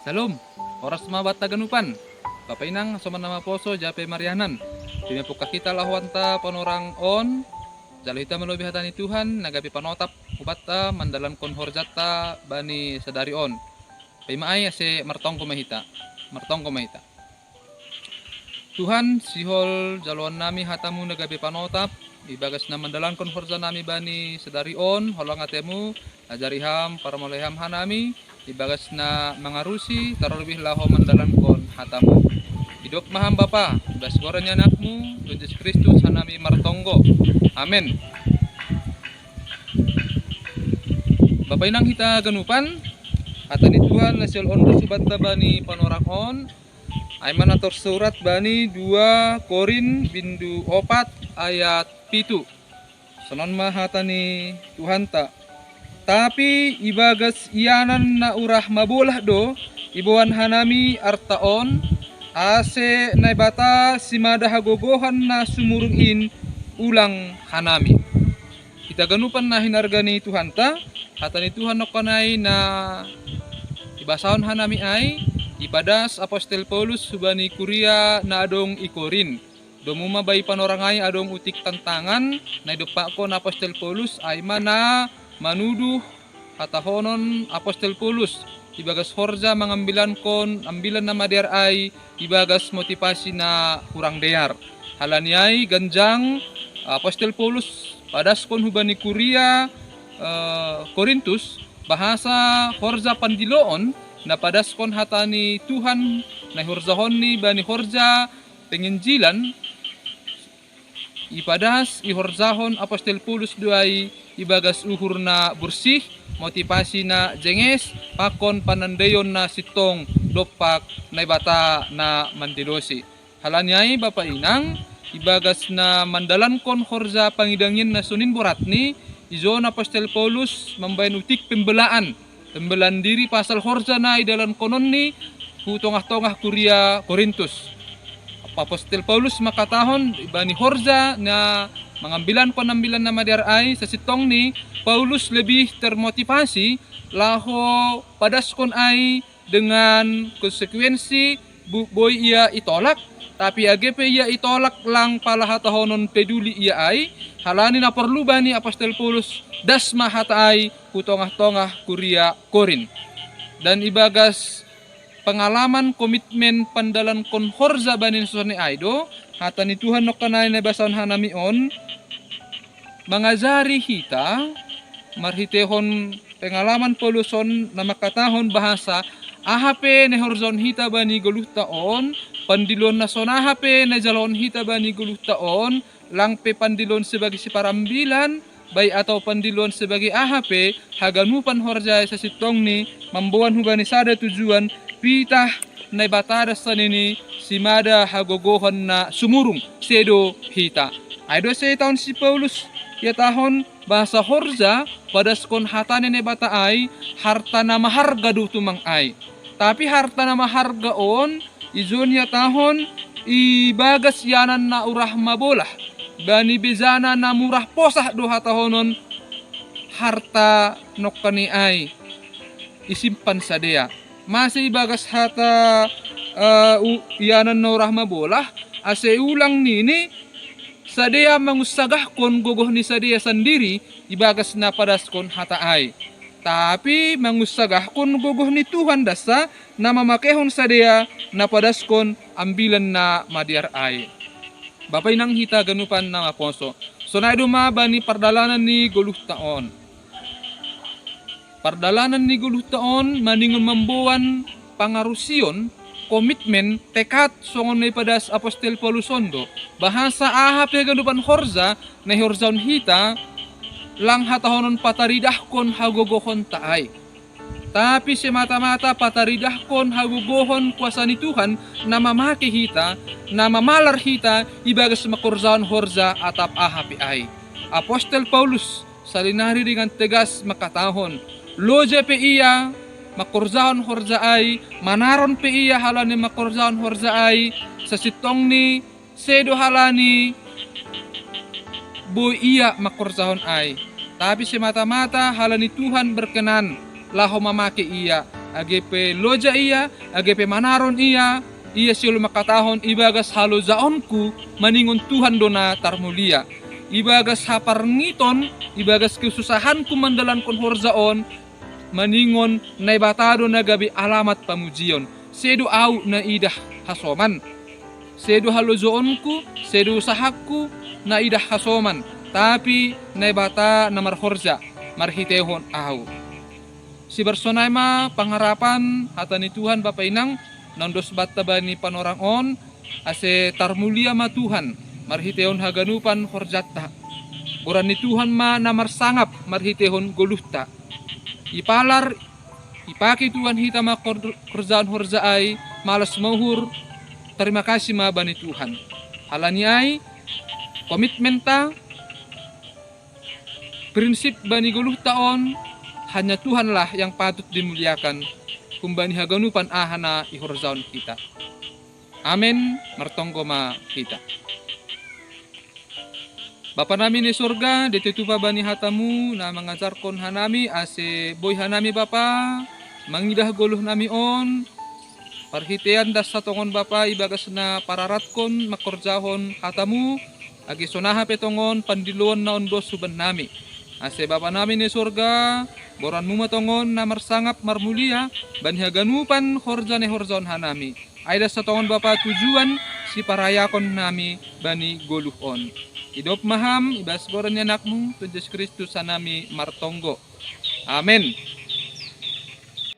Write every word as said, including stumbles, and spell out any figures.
Shalom, horas ma banta ganupan. Bapa inang, soman na maposo, jape marianan. Pimepukka hita lahoanta panorang on, jalo hita malobi hata ni Tuhan, na gabe panotap hubanta mandalankon horjanta bani sadari on. Paima ai ase martonggo ma hita. Martonggo ma hita. Tuhan, sihol jaloon nami hatamu na gabe panotap, ibagas na mandalankon horja nami bani sadari on, holang atemu, ajari ham, parmoleham hanami, ibagas na mangarusi, tarlebih laho mandalankon hatamu. Idop ma ham Bapa, ibagas goran ni anakmu, Tuhan Jesus Kristus, hanami martonggo. Amen. Bapa inang hita ganupan, hata ni Tuhan na sihol on do hubanta bani panorang on, ai ma na tersurat bani dua Korin bindu opat ayat pitu. Sonon ma hata ni Tuhanta. Tapi ibagas ianan na urah mabolah do, iboan hanami arta on, ase Naibata simada hagogohan na sumurung in ulang hanami. Hita ganupan na hinarga ni Tuhanta, hata ni Tuhan nongkan ai na ibasahon hanami ai, ipadas apostel Paulus hubani kuria na adong i Korin. Domu ma bai panorang ai adong utik tantangan, na idompakkon apostel Paulus ai ma na manuduh hatahonon apostel Paulus, ibagas horja mangambilankon ambilan na madear ai, ibagas motivasi na hurang dear. Halani ai ganjang apostel Paulus padaskon hubani kuria, eh, Korintus, bahasa horja pandiloon, na padaskon hata ni Tuhan, na ihorjahonni bani horja penginjilan, ipadas ihorjahon apostel Paulus do ai ibagas uhur na borsih, motivasi na jenges, pakon panandaion na sintong dompak Naibata na mandilosi. Halani ai Bapa inang, ibagas na mandalankon horja pangidangion na sonin boratni, ijon apostel Paulus mambaen utik pembelaan, pembelaan diri pasal horja na idalankononni hu tongah-tongah kuria Korintus. Apostel Paulus mangkatahon bani horja na mangambilankon ambilan na madear ai, sasintongni Paulus lebih termotivasi laho padaskon ai dengan konsekuensi, bu-, boi ia itolak, tapi age pe ia itolak lang pala hatahonon peduli ia ai, halani na porlu bani apostel Paulus das ma hata ai hu tongah-tongah kuria Korin. Dan ibagas pengalaman komitmen pandalankon horja bani na sonai ai do, hata ni Tuhan nongkan ai na ibasahon hanami on, mangajari hita, marhiteihon pengalaman Paulus on na mangkatahon bahasa, aha pe na ihorjahon hita bani goluhta on, pandiloon na sonaha pe na ijaloon hita bani goluhta on, lang pe pandiloon sebagai siparambilan, bai atau pandiloon sebagai aha pe, haganupan horja ai sasintongni mamboan hubani sada tujuan, pitah Naibata das sanini simada hagogohan na sumurung, sedo hita. Ai do ase itahon si Paulus, iatahon bahasa horja padaskon hata ni Naibata ai, harta na maharga do tumang ai. Tapi harta na maharga on, ijon iatahon ibagas ianan na urah mabolah, bani bejana na murah posah do hatahonon harta nongkan i ai isimpan sadea. Mase ibagas hata, eh, u-, ianan na urah mabolah, ase ulang nini sadea mangunsagahkon gogoh ni sadea sandiri ibagas na padaskon hata ai. Tapi mangunsagahkon gogoh ni Tuhan dasa na mamakehon sadea na padaskon ambilan na madear ai. Bapa inang hita ganupan na maposo. Sonai do ma bani pardalanan ni goluhta on. Pardalanan ni goluhta on maningon mamboan pangarusion, komitmen, tekad songon na ipadas apostel Paulus on do. Bahasa aha pe haganupan horja na ihorjahon hita, lang hatahonon pataridahkon hagogohonta ai. Tapi semata-mata pataridahkon hagogohon kuasa ni Tuhan na mamake hita, na mamalar hita ibagas mangkorjahon horja atap aha pe ai. Apostel Paulus salinari dengan tegas mangkatahon, loja pe ia mangkorjahon horja ai, manaron pe ia halani mangkorjahon horja ai, sasintongni sedo halani boi ia mangkorjahon ai, tapi semata-mata halani Tuhan berkenan laho mamake ia. age pe loja ia, age pe manaron ia, ia si olo mangkatahon ibagas halojaonku maningon Tuhan do na tarmulia. Ibagas haparngiton, ibagas kesusahanku mandalankon horja on, maningon Naibata do na gabe alamat pamujion. Sedo au na idah hasoman. Sedo halojaonku, sedo usahangku na idah hasoman, tapi Naibata na marhorja marhitehon au. Sibarsonai ma pangarapan hata ni Tuhan Bapa Inang, na ondos banta bani panorang on, ase tarmulia ma Tuhan marhitehon haganupan horjanta. Goran ni Tuhan ma na marsangap marhitehon goluhta. Ipalar, ipake Tuhan hita ma kor-, korjahon horja ai, malas ma uhur, tarima kasih ma bani Tuhan. Halani ai, komitmenta, prinsip bani goluhta on, hanya Tuhanlah yang patut dimuliakan, humbani haganupan aha na ihorjahon hita. Amen, martonggo ma hita. Bapa nami ni sorga, dete tupa bani hatamu, na mangajarkon hanami, ase boi hanami Bapa, mangidah goluh nami on, parhitean das hatongon Bapa ibagas na pararatkon mangkorjahon hatamu, age sonaha pe tongon pandiloon na ondos huban nami. Ase Bapa nami ni sorga, goranmu ma tongon na marsangap marmulia, bani haganupan horja na ihorjahon hanami. Ai das hatongon Bapa tujuan siparayakon nami bani goluh on. Idop ma ham, ibas goran ni anakmu, Tuhan Jesus Kristus hanami martonggo. Amen.